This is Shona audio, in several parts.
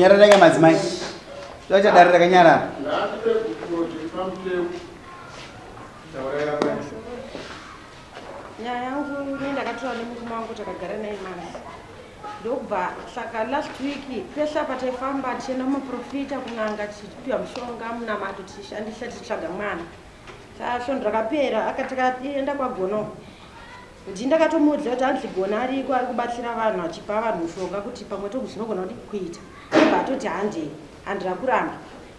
Nyararai ka madzimai. Toita dare rakanyarara. Nyaya yangu ini ndakatora nemurume wangu takagara naye masi ndokubva saka last week pese apa taifamba tichienda kumaprofita kun'anga tichipiwa mushonga munamato tichishandisa tichitsvaga mwana. Saka svondo rakapera akatakaenda kwagono Ndi ndakatomuudza kuti hanzi Gona ariko ari kubatsira vanhu achipa vanhu mushonga kuti pamwe togu zvinogona kuti kuita. Akabva atoti handei, handina kuramba.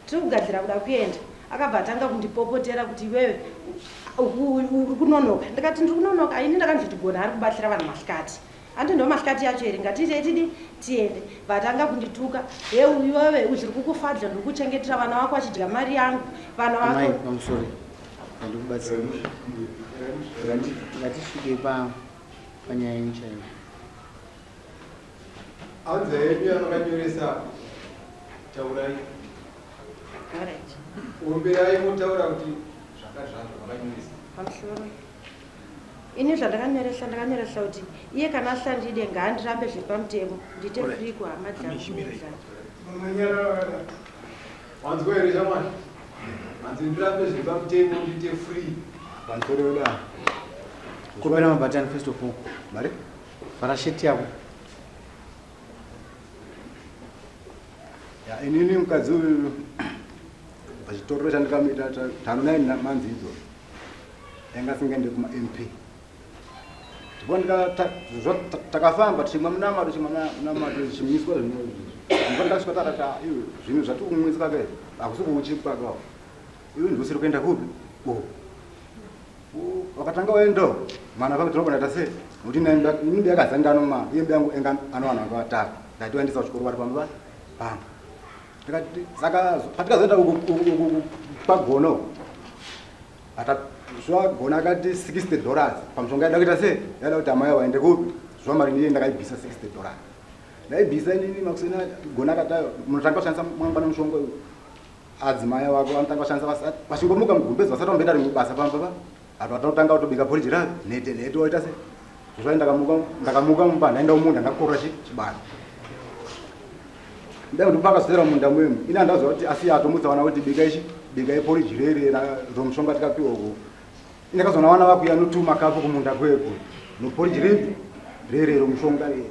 Tiri kugadzira kuda kuenda. Akabva atanga kundipopotera kuti iwewe uri kunonoka. Ndikati ndiri kunonoka ini ndakanzi kuti Gona ari kubatsira vanhu masikati. Hanti ndo masikati yacho here ngatiitei tidi tiende. Vatanga kundituka he iwewe zviri kukufadza ndiri kuchengetera vana vako vachidya mari yangu vana vako. Amai, pamusoro. Ndikubatsira. Ngatisvike pa panyaya yenyu chaiyo. Anza yenyu yamakanyoresa taurai. Alright. Omberai motaura kuti zvakati zvazvo makanyoresa. Pamusoro. Ini zvandakanyoresa ndakanyoresa kuti iye kana asandide ngaandirambe zviri pamutemo ndiite free kuhama dzangu nedzake. Wanzwa here shamwari? Hanzi ndirambe zviri pamutemo ndiite free. Pamusoro yoda. Kupera mabhatani first of all. Mari? Vhara shirt yako. Ya inini mukadzi uyu pachitororo chandikamuita tano nine manzi idzo. Yanga asingaende kuma MP. Takafamba tichimwa munamato tichimwa munamato tichimwiswa zvinhu ndipo ndakasvika takati ah, iwe zvinhu zvatiri kumwiswa ka izvi hakusi kuuchikwa ka iwe ndiusiri kuenda kupi oh. Wakatanga waendawo mwana pake tinogona ta sei nokuti ini mbi akaza ndanomwa iye mbi yangu enga anowana vanhu vatatu ndati waendesa kuchikoro vari pamba pamba ndikati saka patikazoenda pagono Zvagona akati $60 pamushonga yaida kuita sei yaida kuti amai vaende kupi zva mari ndiye ndakaibvisa $60 ndaibvisa inini makuseni gona akati munotanga kushandisa mangwana mushonga uyu adzimai wako vanotanga kushandisa vachingomuka mugumbezi vasati vamboenda rimwe basa pamba pa ato atotanga kutobika poriji ra nhete nhete waita sei zvai ndakamuka ndakamuka mumba ndaenda kumunda ndakorora chibani Dai kuti pakaswera munda mumu ini handaziva kuti asi atomutsa vana kuti bika ichi bika iporiji rere romushonga tikapiwa uko ini ndakazoona vana vakuya notuma kapu kumunda kweko noporiji ripi rere romushonga rere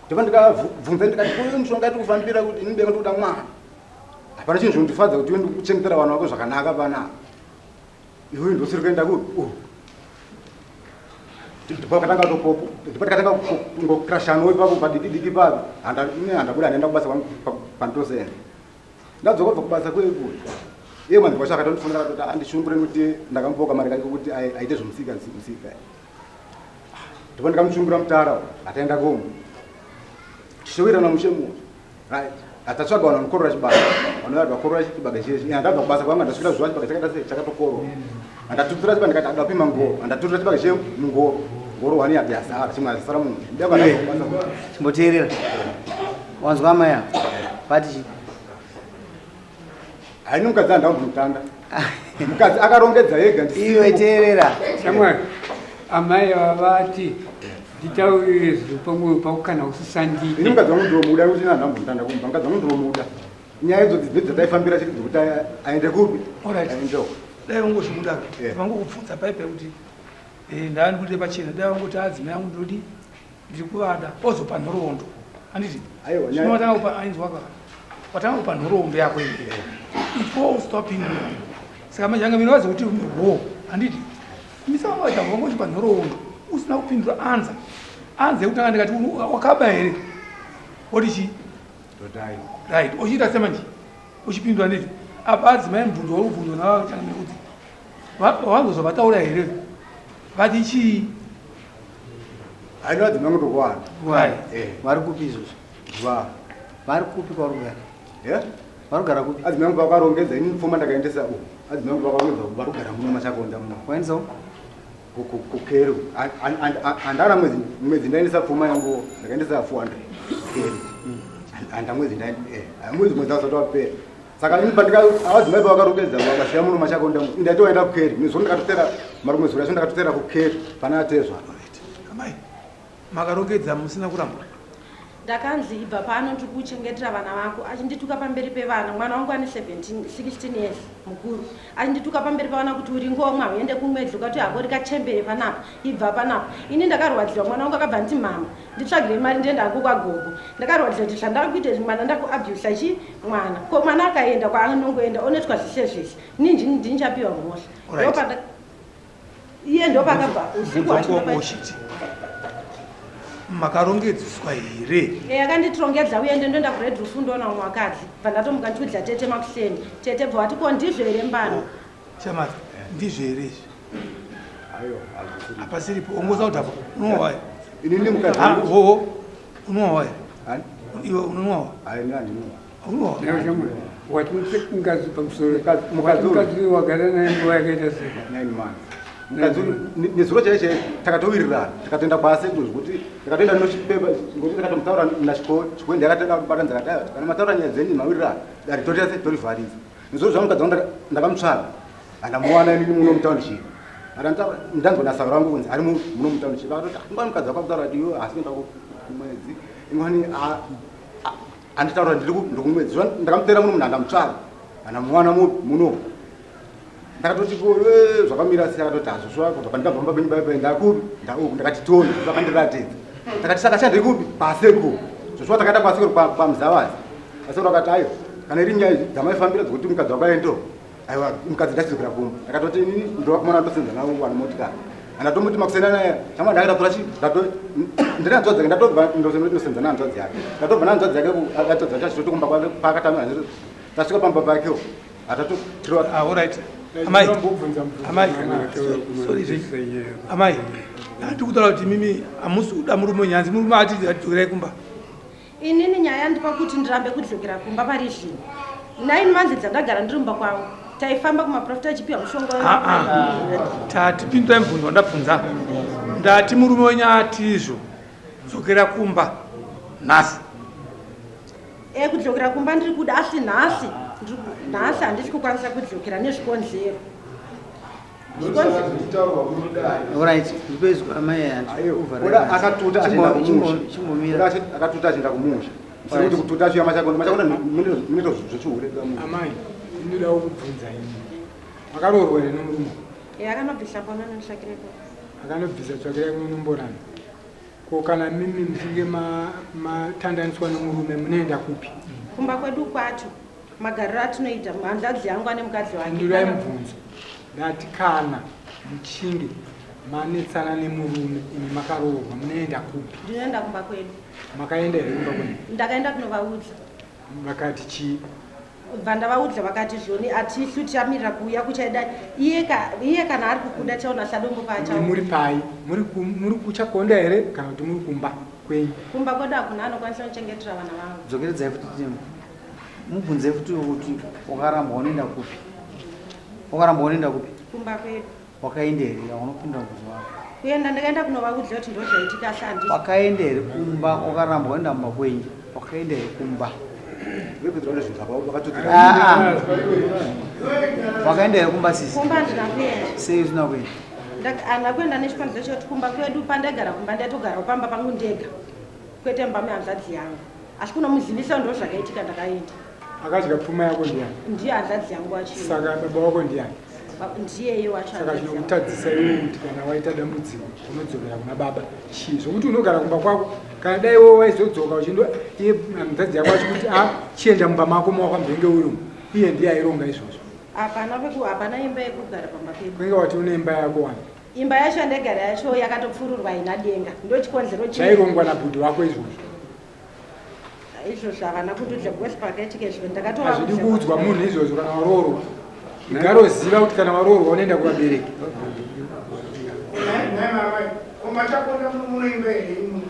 ndobva ndikabvunza ndikati koyo mushonga yati kufambira kuti ini beka ndikuda mwana hapana chinhu chinondifadza kuti iwe ndikuchengetera vana vako zvakanaka panapa Iwe ndosiri kuenda ku uh. Ndipo katanga topopo. Ndipo katanga kungokrashana ipapo padiki diki papo. Handa ine handabuda handaenda kubasa kwangu pandosenda. Ndadzoka kubva kubasa kweku. Iye mwanzi wacho akatondifonera akatoti andishungure kuti ndakamupoka mari kake kuti aite zvemusika musika. Ndipo ndikamushungura mutara ataenda komu. Tichiwirana mushe mu. Right. Atatsvaga vanhu vanokorora chibage. Vanouya vakorora chibage chiye. Ina ndabva kubasa kwanga ndasvika zuva chibage chakaita sei chakatokorwa. Andatutura chibage ndikati adapima ngoro. Andatutura chibage chiye mungoro. Ngoro wani yati yasara chimwe asara munhu. Ndabva ndabva kubasa. Chimboteerera. Wanzwa amai ava? Vati chii? Haini mukadzi andambomutanda. Mukadzi akarongedza yega ndisipo. Iwe teerera. Shamwari, amai ava vati nditaurire zviri pamwoyo pako kana usisandide. Ini mukadzi wangu ndomuda kuti andambomutanda kumba. Mukadzi wangu ndomuda. Nyaya idzodzi ndidzo dzataifambira chete dzekuti aende kupi? Alright. Aende. Dai vangozvimuda ke. Yeah. Vangokubvunza paipai kuti eh ndaandikuite pachena dai vangoti adzimai angu ndodi ndiri kuvada ozopa nhoroondo handiti Aiwa, zvino watanga kupa ainzwa ka watanga kupa nhoroondo yako iyi before usitwapindura saka manje anga minovaza kuti wo handiti misavavaita vanga uchipa nhoroondo usina kupindura anza anza yekutanga ndikati wakaba here woti chii right uchiita semanje uchipindura nditi apa adzimai mubvunzo wari kubvunzwa navachangamire kuti Wanzwa zvavataura here? Vati chii? Haina vadzimai kutokuwana. Why? Eh. Vari kupi izvozvo? Va. Vari kupi kwauri kugara? Yeah? Vari kugara kupi? Adzimai angu vakarongedza ini pfuma ndakaendesa uku. Adzimai angu vakarongedza vari kugara muno machakonda muno. Waendesawo? Kukeru. Handana mwedzi mwedzi ndaendesa pfuma yangu ndakaendesa 400. Keru. Handa mwedzi ndaendesa. Eh, mwedzi mwedzi wasati wapera. Saka ini pandika avadzimai pavakarongedza vakasiya muno machakonda muno. Ndaitoenda kukeri. Nezuro ndakatotera marumwe zuro acho ndakatotera kukeri pana atezva. Amai, makarongedza musina kurambwa? Ndakanzi ibva pano, ndiri kuchengetera vana vako. Achindituka pamberi pevana. Mwana wangu ane 17 16 years mukuru, achindituka pamberi pevana kuti uri ngomwa, uende kumwedzi, ukati hako rikachembere panapa, ibva panapa. Ini ndakarwadziwa. Mwana wangu akabva nditi, "Mama, nditsvagire mari, ndienda hangu kwagogo." Ndakarwadziwa kuti zvandakuita izvi, mwana ndakuabusa chi mwana. Ko mwana akaenda kwaanongoenda, onoitwa zvise zvese, ninji ndinichapiwa mhosva. Iye ndopakabva usiku. Mubvunzo wangu wanga uchiti makarongedzeswa here? Akanditirongedza, uye ndoenda kuRed Roof, ndoona umwe wakadzi. Bva ndatomuka ndichidya tete makuseni. Tete bva vati, "Ko ndizvo here mbano?" Shamari, ndizvo here izvi? Aiwa, hazvisiri. Hapasiripo ongosa kuti apo unonwa here? Inini mukadzi. Ah, hoho, unonwa here? Ani? Iwe unonwa? Hai, ini handinwa. Unonwa? Wati mukadzi pamusoro. Mukadzi uyu. Mukadzi wagara naye nguva yakaita sei? 9 months. Mukadzi uyu, nezuro chaiye chaiye takatowirirana, takatoenda kwasekuru, zvekuti takatoenda nochipepa, ngokuti takatomutaura nachikoendi, akatoenda kubatanidza, akati, "Aiwa, kana mataura nyaya dzenyu mawirirana, dare toita se torivharisa." Nezuro zvangu mukadzi wangu ndakamutsvaga, handamuwana inini muno mutauniship. Ndanzwa nasauro rangu kunzi ari muno mutauniship. Akatoti ingwani mukadzi wako akutaura kuti iwe hasi kuenda kumwedzi, ingwani anditaura ndiri kumwedzi. Ndakamutera muno, munhu handamutsvaga, handamuwana muno. Ndakatoti ko zvakamira sei? Akatoti hazvo kubva pandikabva mumba penyu paipai ndakupi, ndauku. Ndakati toni zvakandiratidza. Ndakati saka chandiri kupi? Pasekuru. Zvoshuwa takaenda kwasekuru pamuzavazi. Asekuru akati, "Aiwa, kana iri nyaya dzamaifambira dzekuti mukadzi wakaendo, aiwa, mukadzi ndachidzokera kumba." Ndakatoti inini ndovakomana ndosenza navo wane motikari, andatomuti makusena naye chama. Ndakatatura chi ndine hanzvadzi yake, ndatobva ndosenza nehanzvadzi yake. Ndatobva nehanzvadzi yake akatadza chachitoti kumba kwake paakatamira. Tasvika pamba pakewo hatatotirwa. Ah, alright. Amai, amai, sorry zvenyu. Amai, handiri kutaura kuti mimi hamusi kuda murume nyanzi murume ati adzokerai kumba. Inini nyaya yandipa kuti ndirambe kudzokera kumba pari zvino, 9 months dzandagara ndiri mumba kwavo, taifamba kumaprofita achipiwa mushonga. Ah, ah. Tati pindurai mubvunzo wandabvunza. Ndati murume wenyu atizvo dzokera kumba nhasi. Kudzokera kumba ndiri kuda, asi nhasi nhasi handisi kukwanisa kudzokera nezvikonzero. Alright, ndipezwa amai. Oda akatuta achienda kumusha. Chimbomira. Oda akatuta achienda kumusha. Musiri kuti kututa achiuya machakonda, machakonda munoita zvechihure. Amai, ndinodawo kubvunza imi, makaroorwa here nomurume? Akanobvisa mbona notsvakireko. Akanobvisa tsvakirai munomborana. Ko kana mimi muchinge matandaniswa nomurume, munoenda kupi? Kumba kwedu kwacho, magariro atinoita, hanzvadzi yangu ane mukadzi wake. Pindurai mubvunzo. Ndati kana muchinge manetsana nemurume, imi makaroorwa, munoenda kupi? Ndinoenda kumba kwedu. Makaenda here kumba kwenyu? Ndakaenda kunovaudza. Vakati chii? Bva ndavaudza, vakati zvoni atisu tichamirira kuuya kuchaida iye iye kana ari kukuda chaona sadombo pacha. Muri pai? Muri kuchakonda here kana kuti muri kumba kwenyu? Kumba kwedu hakuna anokwanisa kuchengetera vana vangu. Dzokeredzai futi timu, mubvunze futi kuti wakarambwa unoenda kupi, wakarambwa unoenda kupi? Kumba kwedu. Wakaenda here? Aunopindura mubvunzo wako. Kuenda ndakaenda kunovaudza kuti ndo zvaitika, asi handisi. Wakaenda here kumba? Wakarambwa unoenda mumba kwenyu, wakaenda here kumba? Vepedzera zvinhu vakatutsira. Ah, ah. Wakaenda here kumba, sisi? Kumba handina kuenda. Sei usina kuenda? Handina kuenda nechikonzero chekuti kumba kwedu, pandaigara kumba, ndaitogarawo pamba pangu ndega, kwete mumba mehanzvadzi yangu. Asi kunomuzivisa ndo zvakaitika ndakaenda. Akadya pfuma yako ndiani? Ndiye hanzvadzi yangu wacho. Saka baba wako ndiani? Ndiyeye wacho. Saka Hanzvadzi yangu. chinokutadzisa iwe kuti kana waita dambudziko unodzokera kuna baba chii? Zvokuti unogara kumba kwako, kana dai iwe waizodzoka uchindo iye hanzvadzi yako achikuti a chienda mumba mako mawakambenge uri umu, iye ndiye aironga izvozvo. Hapana hapana imba yekugara pamba pedu. Kunge wati une imba yako wani. Imba yacho yandaigara yacho yakatopfururwa, haina denga, ndo chikonzero. Zvairongwa nabhudhi wako izvozvo. Izvozvo havana kundiudza because pakaitika izvo Hazvidi ndakatovaudza. kuudzwa munhu izvozvo kana waroorwa. Igaroziva kuti kana waroorwa unoenda kuvabereki. Nhai mamai, kumachakonda munoimba here imi?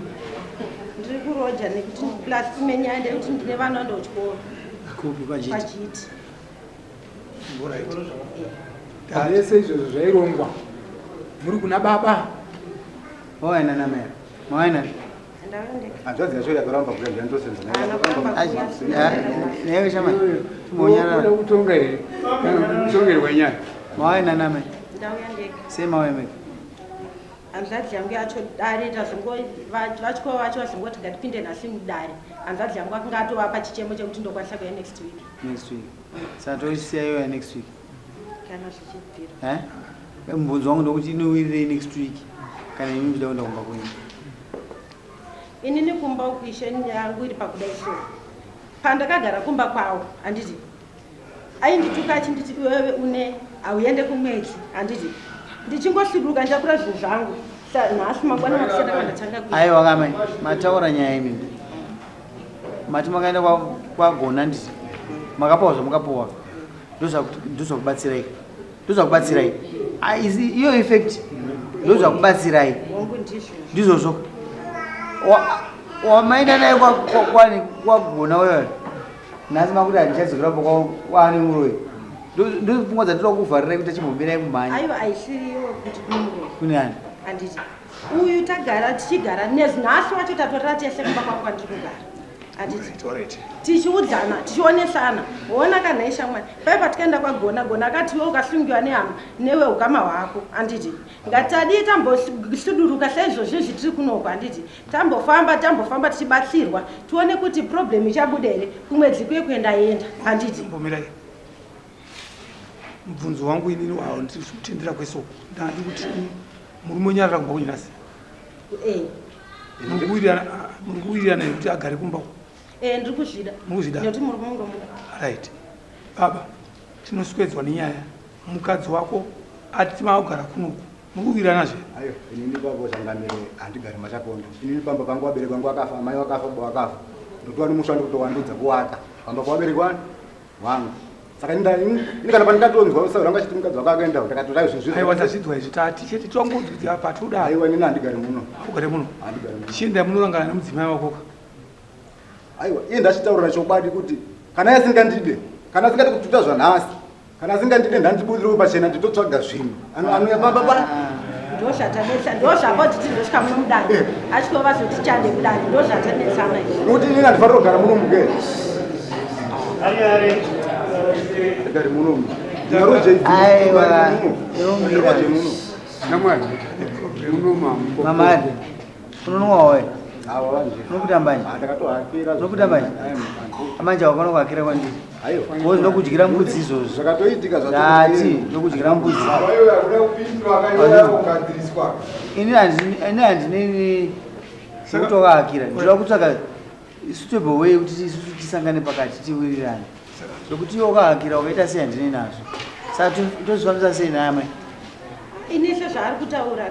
Ndiri kuroja nekuti plus imwe nyaya ndeyekuti ndine vana ndochikoro. Kupi? Kwajiti? Pachiti. Zvese izvozvo zvairongwa muri kuna baba. Wawaenda namai, mawaenda? Ndavaendeka. Hanzvadzi yacho yakaramba kuya, ndiandosenza. Haana kuramba kuya. Newe shama. Unoda Chimbonyarara. kutonga here kana kutongerwa nyaya? Mawaenda namai? Ndauya ndega. Sei mauya mega? Hanzvadzi yangu yacho dare tazongo vacho vazongoti ngatipinde nhasi mudare. Hanzvadzi yangu akanga atovapa chichemo chekuti ndokwanisa kuya next week. Next week. Saka toisiya iyoya next week. Kana zvichibvira. Eh? Mubvunzo wangu ndokuti inowirirei next week kana imi muchida kuenda kumba kwenyu. Inini kumba uku ishe yangu iri pakuda iso. Pandakagara kumba kwawo handiti aindituka achinditi iwewe une hauende kumwedzi handiti ndichingosuduruka ndichakura zvinhu zvangu nhasi mangwana makusenda kwandatanga kuita. Aiwa kamai mataura nyaya imimi mati makaenda kwagona nditi makapuwa zvamukapuwa ndozvakubatsirai ndozvakubatsirai ah, iyo effect ndozvakubatsirai ndizvozvo wamaenda naye kwagona wewe nhasi makuti handichadzokera kwaane muroyi ndopfungwa dzatinoda kuvharirai kuti achimbomirai kumhanya aiwa aisiriyo kuti kune muroyi kune ani handiti uyu tagara tichigara nezinhasi wacho tatorera tese kumba kwangu kwandiri kugara handiti tichiudzana tichionesana woona kana ishamwari pai patikaenda kwagona gona akati iwe ukasungiwa nehama newe ukama hwako handiti ngatadii tambosuduruka saizvozvi zvitiri kunoko handiti tambofamba tambofamba tichibatsirwa tione kuti problem ichabuda here kumwedzi kuye kuenda yenda handiti mbomirai mubvunzo wangu inini wawo ndiri kutendera kwese uku ndandi kuti murume unyarara kumba kwenyu nhasi eh. muri kuwirirana here kuti agare kumba uku eh, ndiri kuzvida muri kuzvida nekuti murume undomuda right baba tinoswedzwa nenyaya mukadzi wako ati maakugara kunoku muri kuwirirana zve ayo inini baba changamire handigari machakonda inini pamba pangu vabereki vangu vakafa amai vakafa baba vakafa ndotowa nemusha ndikutowandudza kuwaka pamba pavabereki wani wangu saka ini kana pandikatonzwa sauro anga achiti mukadzi wako akaenda ndakatorai zvinhu zvizvo aiwa tazvidzwa izvi tati chete tongonzwa apa toda aiwa inini handigari muno ugare muno handigari muno chienda munorangana nemudzimai wakoka aiwa iye ndachitaurira chokwadi kuti kana iye asingandide kana asingadi kututa zvanhasi kana asingandide ndandibudirewo pachena nditotsvaga zvinhu anouya pamba pa ndozvatanetsa ndozvakoti tizosvika muno mudare eh. achiko vazoti chande mudare ndozvatanetsana izvi nokuti inini handifanira kugara muno muke gari muno aiwa mamari unonwa wawe unokuta mbanje unokuta mbanje amanje wakona kuakira kwandiri Ngozi ndokudyira mbudzi izvozvo. Zvakatoitika zvati ndokudyira mbudzi. Ini handinini sekutovaakira ndinoda kutsvaka suitable way kuti isusu tisangane pakati tiwirirane. Zvekuti iwe ukaakira ukaita sei handinei nazvo. Saka tozvifambisa sei naye amai? Ini sezvaari kutaura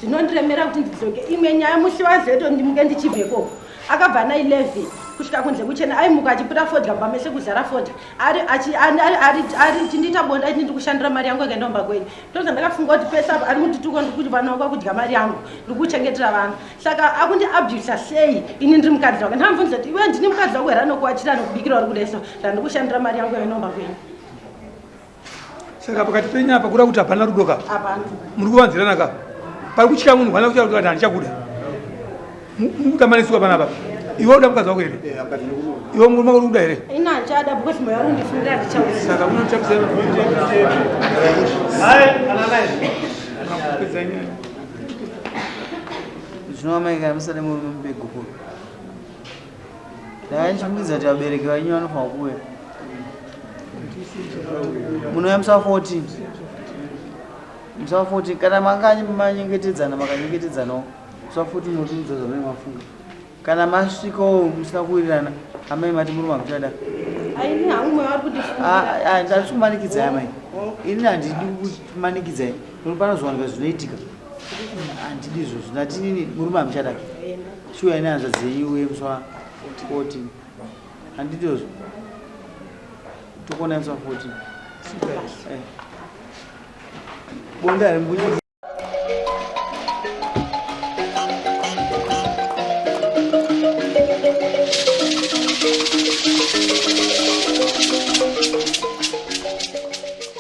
Zvinondiremera kuti ndidzoke. Imwe nyaya musi wazeto ndimuke ndichibve ikoko. Akabva na 11 kusvika kunze kuchena aimuka achiputa fodya mumba mese kuzara fodya ari achi ari ari ari chindiita bonda ini ndikushandira mari yangu akaenda kumba kwenyu ndoza ndakafunga kuti pese apa ari kundituka ndikuti vana vako kudya mari yangu ndikuchengetera vana saka akundi abuse sei ini ndiri mukadzi wake ndamubvunza kuti iwe ndini mukadzi wako here anokuwachira anokubikira uri kudeso zvandikushandira mari yangu yaenda kumba kwenyu saka pakati penyu apa kuda kuti hapana rudo ka muri kuvanzirana ka pari kutya munhu hwana kutya kuti handichakuda muri kutamaniswa panapa iwe uda mukadzi wako here iwe murume wako uri kuda here saka munotakusa zvino amai kana musade murume mupe gupuro ndaichifungidzira kuti vabereki venyu vanofanira kuuya munouya musi wa 14 musi wa 14 kana manga manyengetedzana makanyengetedzanawo musi wa 14 motiudza zvamunenge mafunga kana masvikawo musina kuwirirana amai mati murume hamuchada handisi kumanikidzai amai ini handidi kumanikidzai nokuti panozowanika zvinoitika handidi izvozvo ndati nini murume hamuchada shuwa ine hanzvadzi yenyu uye musi wa 14 handidozvo tokuona musi wa 14 eh. bonde harimbunyiki.